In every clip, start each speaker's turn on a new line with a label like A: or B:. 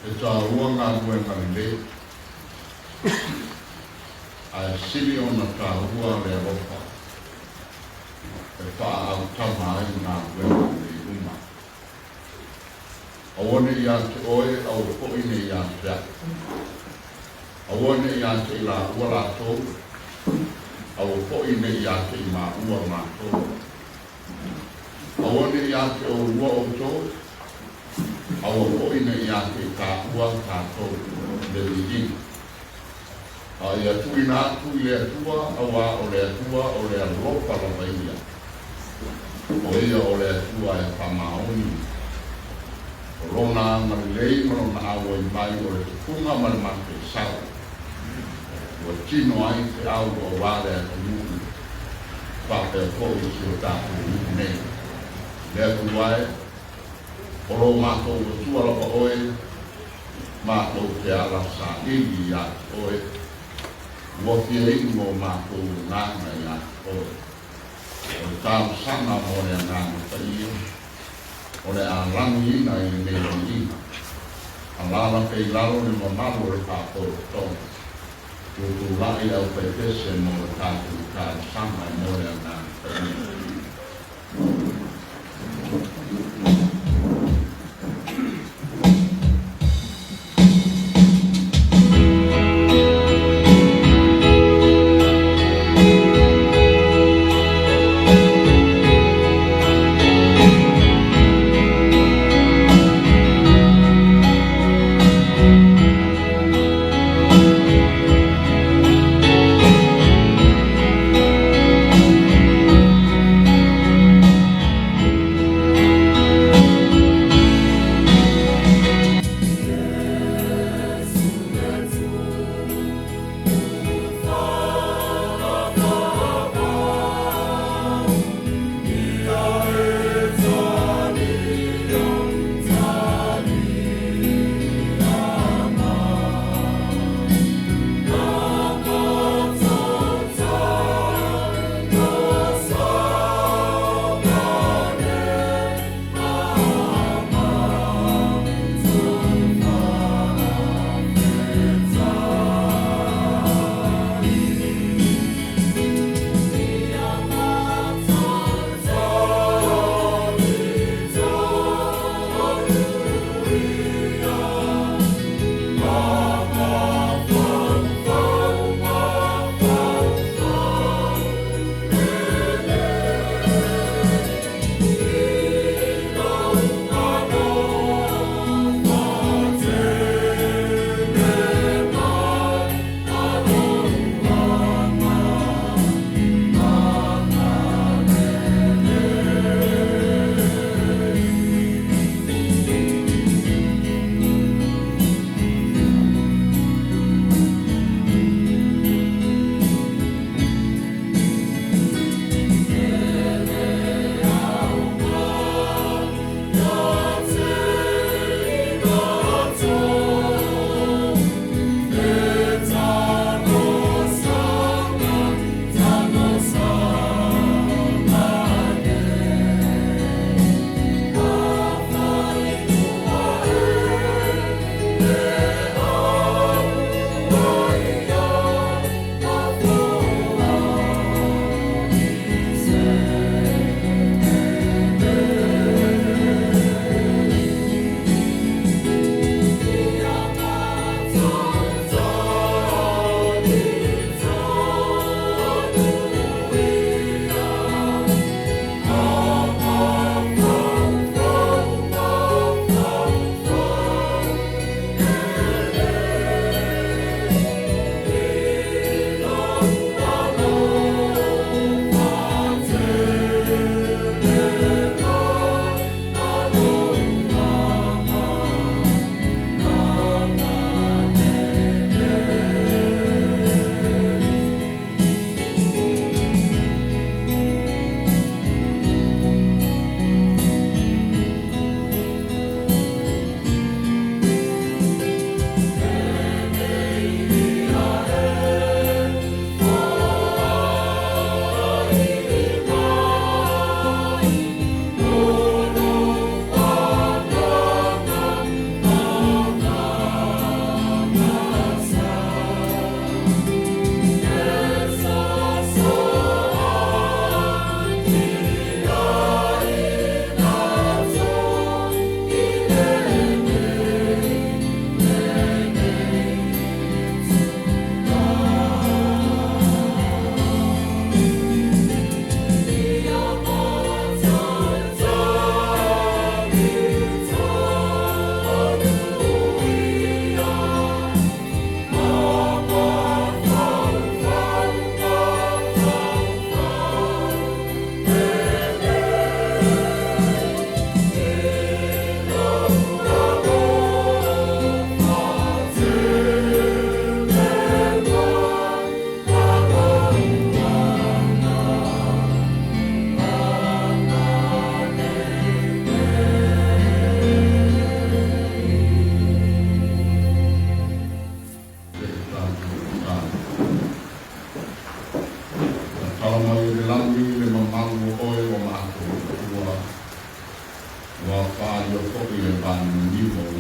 A: E taua galuega lelei, ae sili ona taua le alofa e faaautama ai galuega lelei uma. Aua ne i ia te oe, aua foi ne i ia te a'u. Aua ne i ia te i laua latou, aua foi ne i ia te i maua matou. Aua ne i ia te oulua outou, aua foi ne i ia te i taua tatou le viiga. A ia tuuina atu i le Atua, auā o le Atua o le alofa lava ia. O ia o le Atua e faamaoni. O lona agalelei ma lona auai mai o le tupuga ma le mateisau. Ua tino ai feau auā le atunuu faapea foi si o tatou nuu nei. Le Atua e, o lo matou Atua lava oe, matou te ala saili iā te oe, ua fia inu o matou agaga iā te oe. O le talosaga mo le Agaga Paia, o le a lagiina i lenei viiga. Alaala pea i lalo le mamalu o le faapotopotoga. Tutulai le aufaipese mo le tatou talosaga mo le Agaga Paia.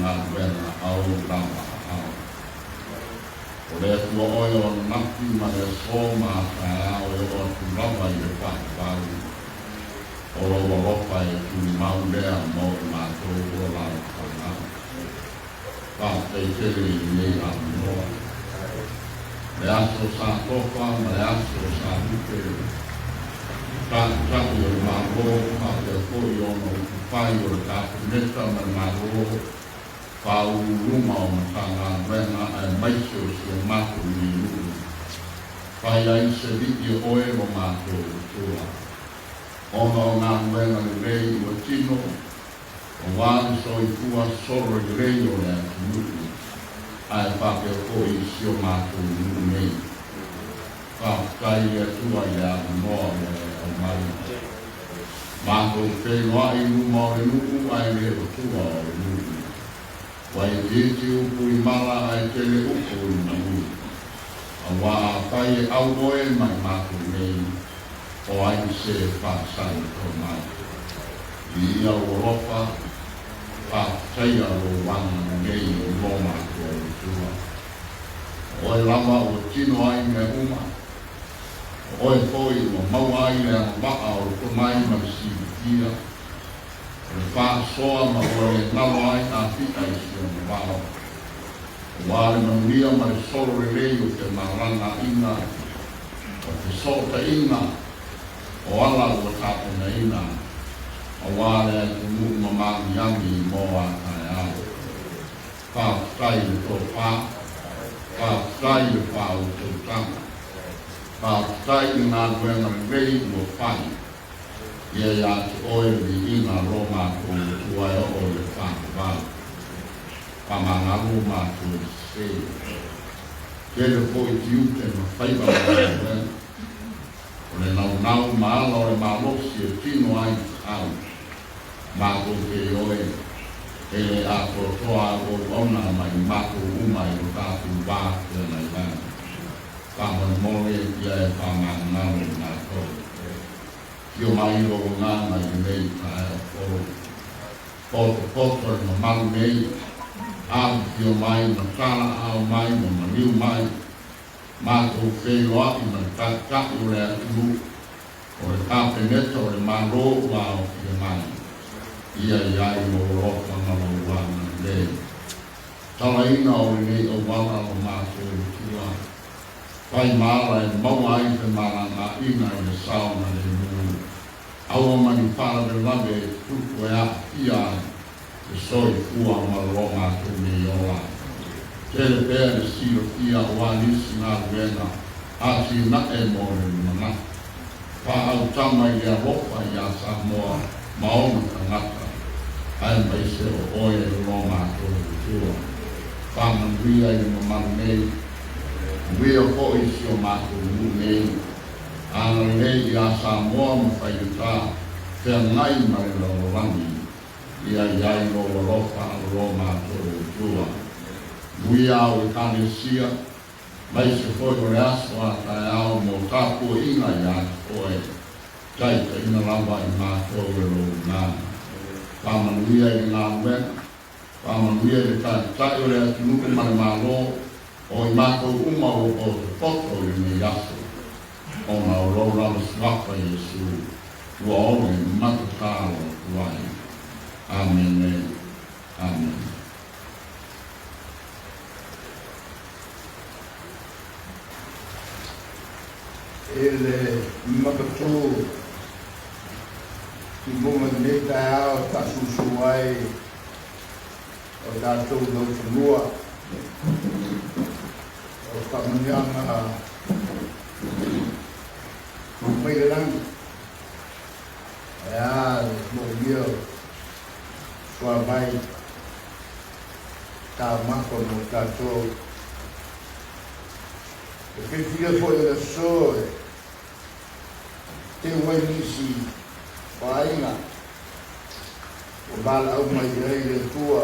A: galuega a ou lava aao. O le Atua oe o ananafi ma le aso ma a taeao e oo atu lava i le faavavau, o lou alofa e tumau lea mo i matou o lau fanau. Faafetai tele i lenei avanoa. Le aso sa tofa ma le aso sa lupe, Taitai o le Malo faapea foi ona upufai o le Kapeneta ma le Malo, Faauluuluga o Matagaluega aemaise o si o matou nei nuu, fai ai se lii o oe lo matou Atua, ona o galuega lelei ua tino, aua le soifua solo lelei o le atunuu ae faapea foi i si o matou nuu nei. Faafetai i le Atua i le avanoa ua e aumai. Matou feiloai i luma o le nuu ae le o tua o le nuu. Ua itiiti upu i mala ae tele upu i manu. Aua afai e au oe mai matou nei, o ai se faasagatau mai? Viia lou alofa, faafetaia lou agalelei i lo matou Atua. O oe lava ua tino ai mea uma, o oe foi ua maua ai le agavaa o le tomai ma le silafia, o le faasoa ma ua le galo ai Afi'a i si ona vao, aua le manuia ma le solo lelei o femalagaaiga, o fesootaiga, o ala ua tapenaina, aua le atunuu ma magiagi mo a taeao. Faafetai i le tofa, faafetai i le faautautaga, faafetai i le galuega lelei ua fai, ia ia te oe le viiga lo matou Atua e oo i le faavavau. Faamagalo matou i le sese. Tele foi tiute ma faiva ma galuega. O le naunau ma ala o le malosi e tino ai feau. Matou te ioe, e le atoatoa au auauna mai matou uma i lo tatou va feagai ai. Faamolemole ia e faamagalo i matou. Afio mai lou Agaga i lenei taeao fou. Potopoto le mamalu nei, afifio mai ma talaao mai ma maliu mai. Matou feiloai ma le Taitai o le atunuu, o le Kapeneta o le Malo ua aofia mai. Ia i ai lou alofa ma lou agalelei. Talaina o lenei auala o matou Atua, fai ma ala e maua ai femalagaaiga i le sao ma le lemu. Aua ma ni faalavelave e tutupu e aafia ai le soifua ma lo matou nei ola. Tele pea le silafia aua nisi galuega atinae mo le lumanai. Faaautama i le alofa iā Samoa ma ona tagata, aemaise o oe e lo matou Atua. Faamanuia i le mamalu nei, manuia foi i si o matou nuu nei. Agalelei iā Samoa ma faigata feagai ma le lalolagi. Ia i ai lou alofa o lo matou Atua. Muia au Ekalesia, maise foi o le aso a taeao mo tapuaiga ia te oe, taitaiina lava i matou e lou Agaga. Faamanuia i le galuega, faamanuia i le Taitai o le atunuu ma le Malo, o i matou uma ua potopoto i lenei aso, ona o lou lava Suafa Iesu ua ole matatalo atu ai. Amene. Amene.
B: E le matatū i luga i lenei taeao e faasusu ai o tatou laufanua o faamanuiaga mai le lagi. Ae a le moomia o suavai taumafa mo tatou. E filifilia foi o le aso e teu ai nisi o aiga ua valaau mai ai le Atua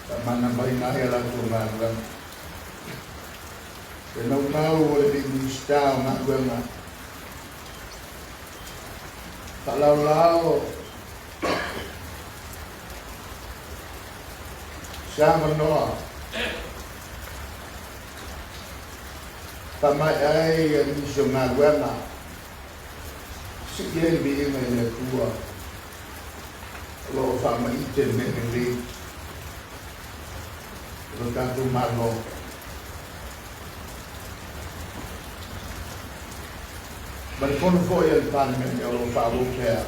B: faamanamaina ai a latou galuega. Le naunau o le Minisita o Galuega faalaolao Se avanoa faamaea ai nisi o galuega, sii ai le viiga i le Atua o lo o faamaite mea lelei o lo tatou Malo. Ma le fono foi a le Palemene o lo o faaauau pea,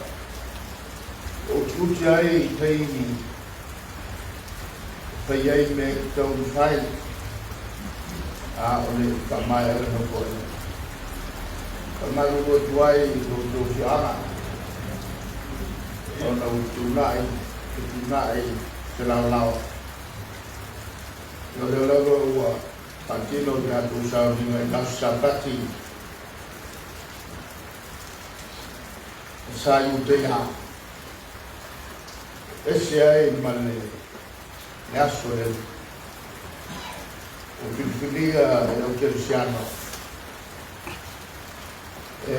B: e utiuti ai i taimi e fai ai mea e tatau ona fai, a o le faamaea le Nofoaiga. Faamalulu atu ai i lo outou afioaga ona ua fetuunai, fetuunai se laolao. O lea lava ua faatino le tatou sauniga i le aso Sapati sa Iutea, ese ai ma le aso le ua filifilia e au kerisiano e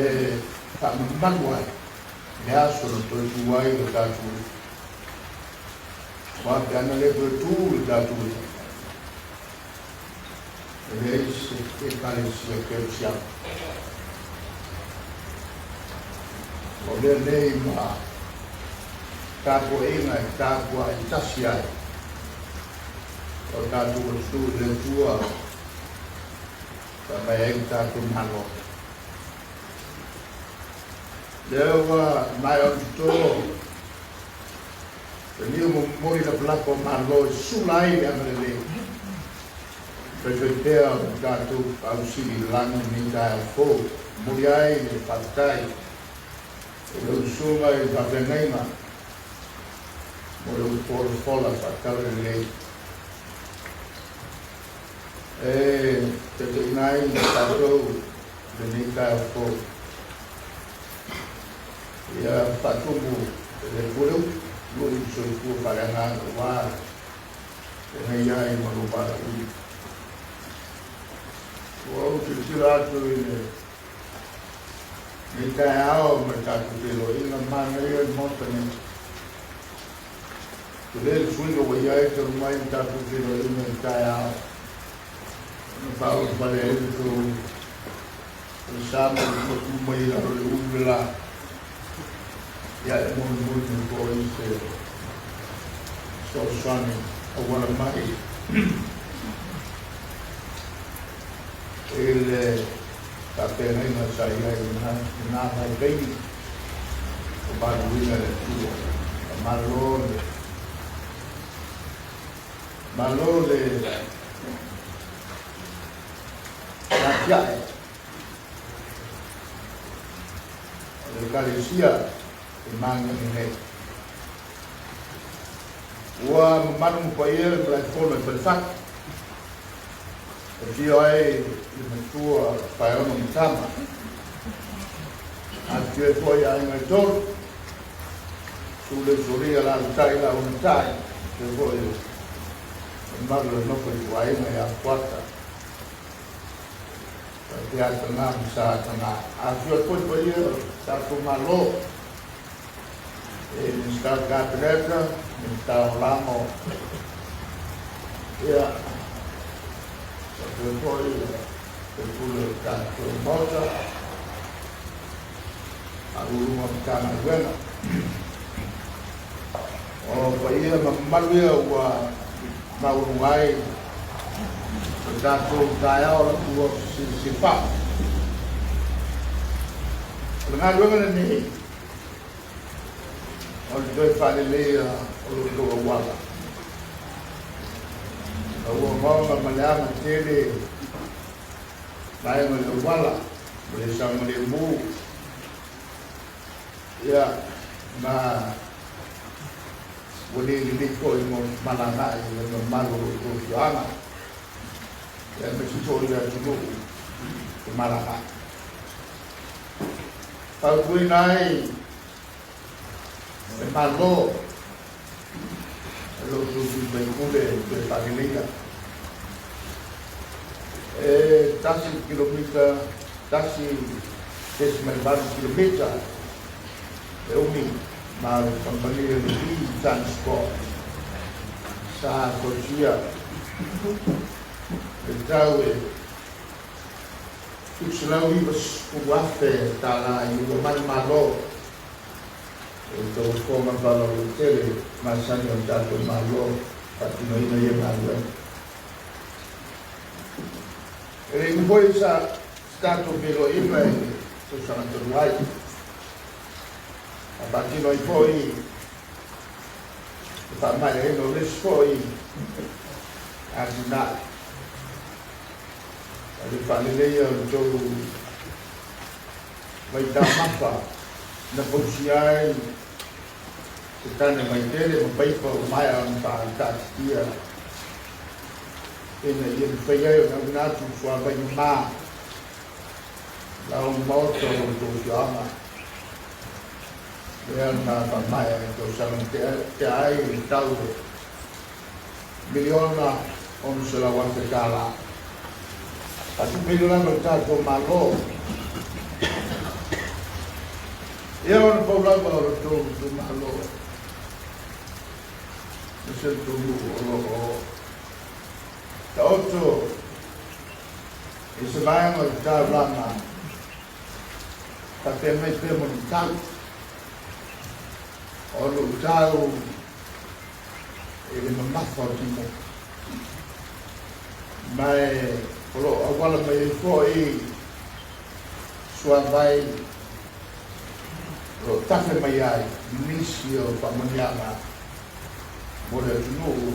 B: faamamalu ai le aso na toe tu ai le tatou, aua pe ana le toe tu le tatou, e leai se Ekalesia Kerisiano. O lea nei ma tapuaiga e tapuai tasi ai o tatou atunuu i le Atua faamai ai le tatou Malo. Lea ua maea ona toto le niu momoli lapalapa o Malo e sula ai le agalelei faifaipea o tatou ausili i lagi lenei taeao fou. Momoli ai le faafetai i lau usuga i le faafeagaiga mo le upufolafola faatalalelei e taitaiina ai tatou lenei taeao fou. Ia faatumu e le Atua le upu, lui le soifua faaleagaga aua le feagai ai ma lou valaauina. Ua ou tilotilo atu i lenei taeao ma le tatou feiloaiga, manaia le Maota nei. Tele le suiga ua i ai talu mai le tatou feiloaiga i le taeao ona faaulufale ai le tou sa ma le tu mai i lalo le ulu le la. Ia e molimoli mai foi se fesoasoani auala mai i le faafeagaiga sa i ai i lena vaitaimi o valaauina e le Atua. Malo le Malo le atiae o le Ekalesia e magege nei. Ua mamalu ma paia le malaefono i Falefatu, e afio ai le matua Paeono ma tama, afifio ai foi aiga e tolu, susu le Usolia, alaalatai le Auagatai, afio foi le mamalu o le nofo a ituaiga ia Fuata, faapea Ataga ma Sa Ataga. Afifio atu foi paia o le tatou Malo, e Minisita o le Kapeneta, Minisita Lagolago, ia, faapea foi sui usufono o le tatou Maota, Ofisa Sili o Pulega o Matagaluega. O paia ma mamalu ia ua maualuga ai o tatou taeao ua fesilafai. O le galuega lenei o le toe faaleleia o lo outou auala. A ua ogaoga ma le aga tele vaega o le auala ma le saogalemu, ia, ma ua le lelei foi mo le femalagaai i le mamalu o lo outou afioaga, aemaise foi le atunuu femalagaai. Fautuaina ai le Malo e lo outou sui usufono e toe faaleleia. E 1 kilomita, 1.8 kilomita e umi, ma le kamupani o le E Transport Sa fausia le tau e $790,000 i ua manumalo e taufofoga faalauaitele masani o le tatou Malo faatinoina ia galuega. E le i foi sa tatou feiloaiga i le tausaga talu ai, a faatino ai foi le faamaeaina o le isi foi atinae o le faaleleia o le tou vaitaumafa na fausia ai se tane vaitele ma paipa ua maea ona faataatitia ina ia mafai ai ona auina atu le suavai mama lau maota o lo outou afioaga. Lea na faamaea i tausaga na tea ai le tau e $1,600,000. Faatupeina lava le tatou Malo. Ia ona pau lava o le tou itumalo ma se tou nuu o lo o taoto i se vaega o le taulaga faapea mai pea mo le tau o luitau i le mamafa o tino ma o lo o auala mai ai foi suavai o lo o tafe mai ai nisi o faamanuiaga mo le atunuu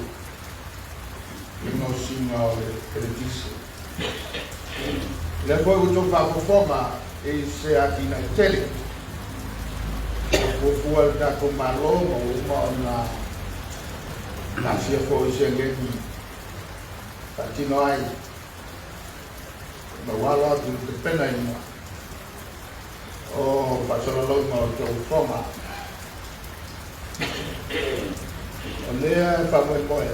B: i le gaosiga o le eletise. O lea foi ua outou faafofoga i se atinae tele ua fuafua e le tatou Malo ma ua uma ona pasia foi seleni faatino ai ma ua alo atu i le tapenaina o faasalalauga o taufofoga. O lea e faamoemoe,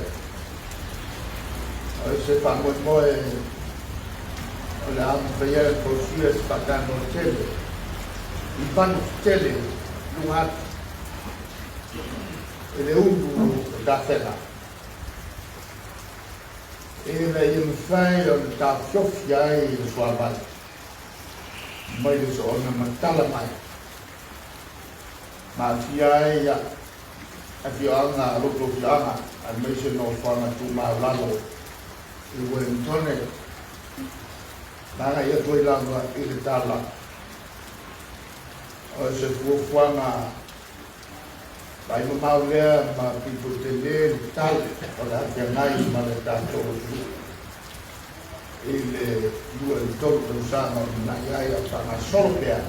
B: o se faamoemoe o le a mafai ai ona fausia se faatanoa tele i vanu tetele i luga atu i le ulu o tafega ina ia mafai ona taofiofi ai le suavai mai le soona matala mai ma aafia ai afioaga loto afioaga aemaise nofoaga tumau i Ueligitone ma agai atu ai lava i le taulaga. O se fuafuaga vaimamao lea ma pito tele le tau o le a feagai ma le tatou atunuu i le 2 i le 3 tausaga o lumanai ai a o faagasolo pea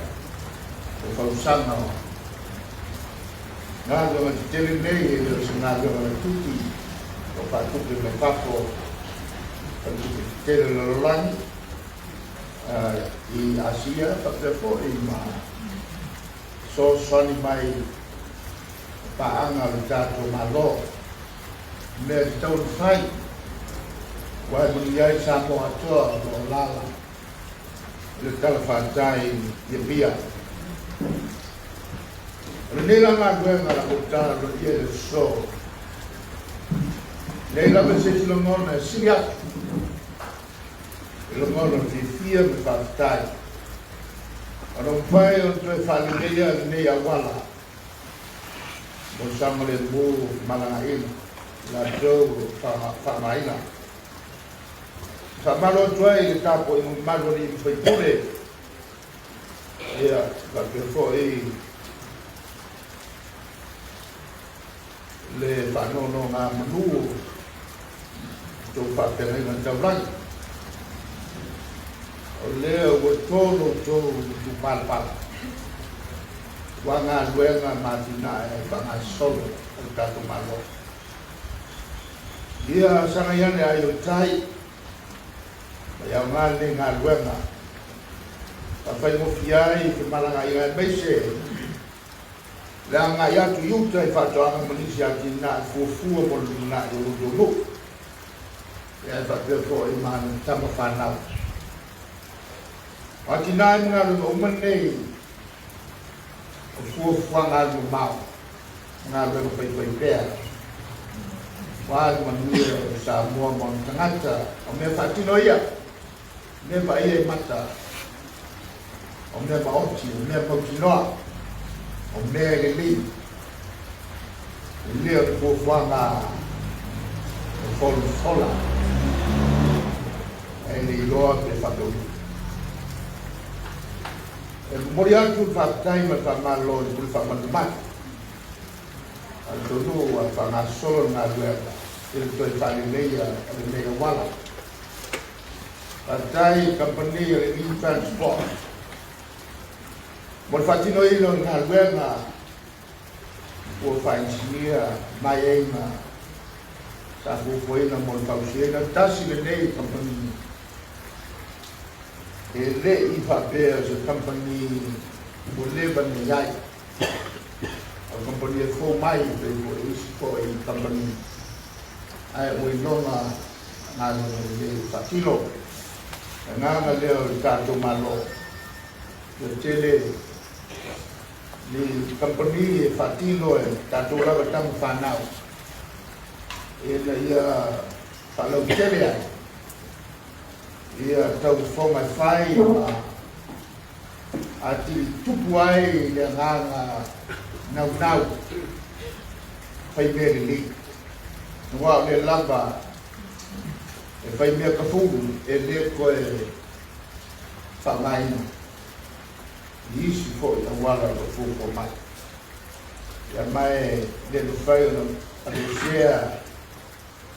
B: o fausaga o galuega tetele nei. E le o se galuega laitiiti o faatupe mai fafo, faletupe tetele o le lalolagi i Asia faapea foi ma fesoasoani mai paaga o le tatou Malo. Mea tatau ona fai ua e manuia ai Samoa atoa o lo o alaala i le talafatai i Apia. O lenei la galuega la ua tatala aloaia i le aso nei lava se isi lagona e sili atu i lagona o le fiafia ma le faafetai ona mafai ona toe faaleleia lenei auala mo le saogalemu femalagaaiga latou o lo o faaaogaina. Faamalo atu ai i le tapuaiga mamalu a alii ma faipule, ia faapea foi le faanonogamanu o tou faafeagaiga taulagi o lea ua to lo outou matupalapala ua galuega ma atinae faagasolo o le tatou Malo. Ia sagai ane ai o le tai ma iaoga lenei galuega faafaigofie ai femalagaaiga aemaise le agai atu i uta i faatoaga ma nisi atinae fuafua mo le lumanai o lo outou nuu ia e faapea foi ma tama fanau. O atinae ma galuega uma nei o fuafuaga alumamao, galuega faifaipea. Aua le manuia o Samoa ma ona tagata. O mea faatino ia, o mea vaaia i mata, o mea maoti, o mea mautinoa, o mea e lelei. E le o le fuafuaga e folafola ae le iloa pe faataunuu. E momoli atu le faafetai ma le faamalo i le Pule Faamalumalu, atonu ua faagasolo le galuega i le toe faaleleia o lenei auala. Faafetai i kamupani o le New Transport mo le faatinoina o le galuega ua faainisinia mai aiga sa fuafuaina mo le fausiaina. Tasi lenei kamupani e le i faapea o se kamupani ua leva ona i ai. O le kamupani e fou mai pei foi isi foi kamupani ae ua iloga galuega lelei e faatino. Le agaga lea o le tatou Malo, ia tele ni kamupani e faatino e tatou lava tama fanau ina ia faalautele ai ia taufofoga e fai ma atili tupu ai le agaga naunau fai mea lelei. Aua o lea lava e fai mea kafulu e le toe faaaogaina i isi foi auala o lo o fuafua mai. Ia ma e le mafai ona aveesea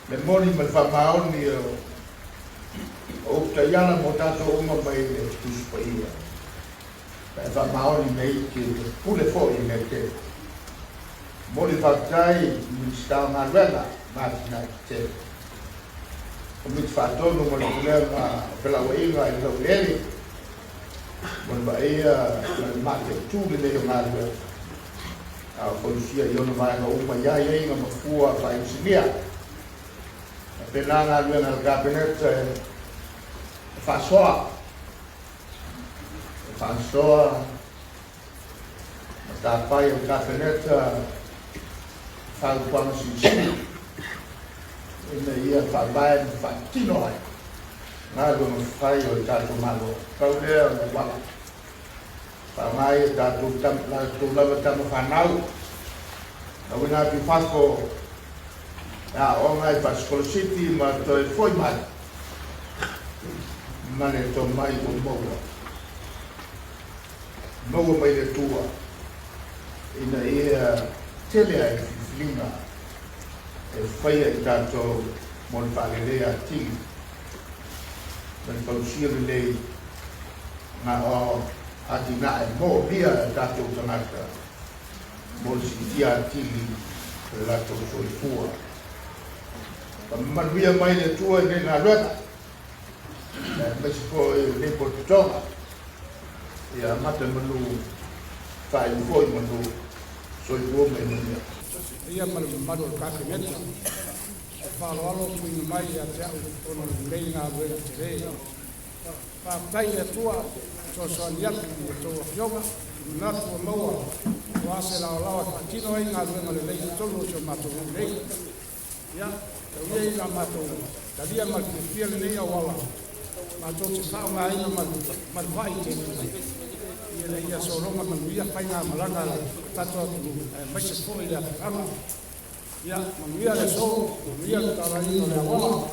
B: le moni ma le faamaoni o upu taiala mo tatou uma mai le Tusi Paia. Pe a faamaoni mea iti e te pule foi i mea tele. Momoli faafetai i le Minisita o Galuega ma Atinae Tetele, Komiti Faatonu ma le Pulega o Felauaiga i le Laueleele mo le vaaia ma le mataitu lelei o galuega a o fausia i ona vaega uma i aiaiga ma fua faainisinia. Faapena galuega a le Kapeneta e faasoa, e faasoa matafai o le Kapeneta fautuaga silisili ina ia faavae ma faatino ai galuega fai o le tatou Malo. Pau lea o le auala faaaoga ai e tatou lava tama fanau auina atu i fafo e aooga i faasikolasipi ma toe foi mai ma le tomai ua maua maua mai le Atua ina ia tele ai filifiliga e faia i tatou mo le faaleleia atili ma le fausia lelei na o atinae moomia e tatou tagata mo le siitia atili o le latou soifua. Faamanuia mai le Atua i lenei galuega aemaise foi o lenei potopotoga. Ia amata i manu, faaiu foi i manu, soifua ma ia manuia.
C: Paia ma le mamalu o le Kapeneta, e faaaloalo tuuina mai ia te au ona o lenei galuega tele. Faafetai i le Atua e fesoasoani atu i a outou afioga i manatu ua maua aua se laolao e faatino ai galuega lelei i totonu o si o matou nuu nei. Ia, tau ia ina matou talia ma le fiafia lenei auala matou te faaaogaina ma le faaitetu ina ia sologa manuia faigamalaga a le tatou atunuu aemaise foi le afioaga. Ia, manuia le aso, manuia le tatalaina o le auala.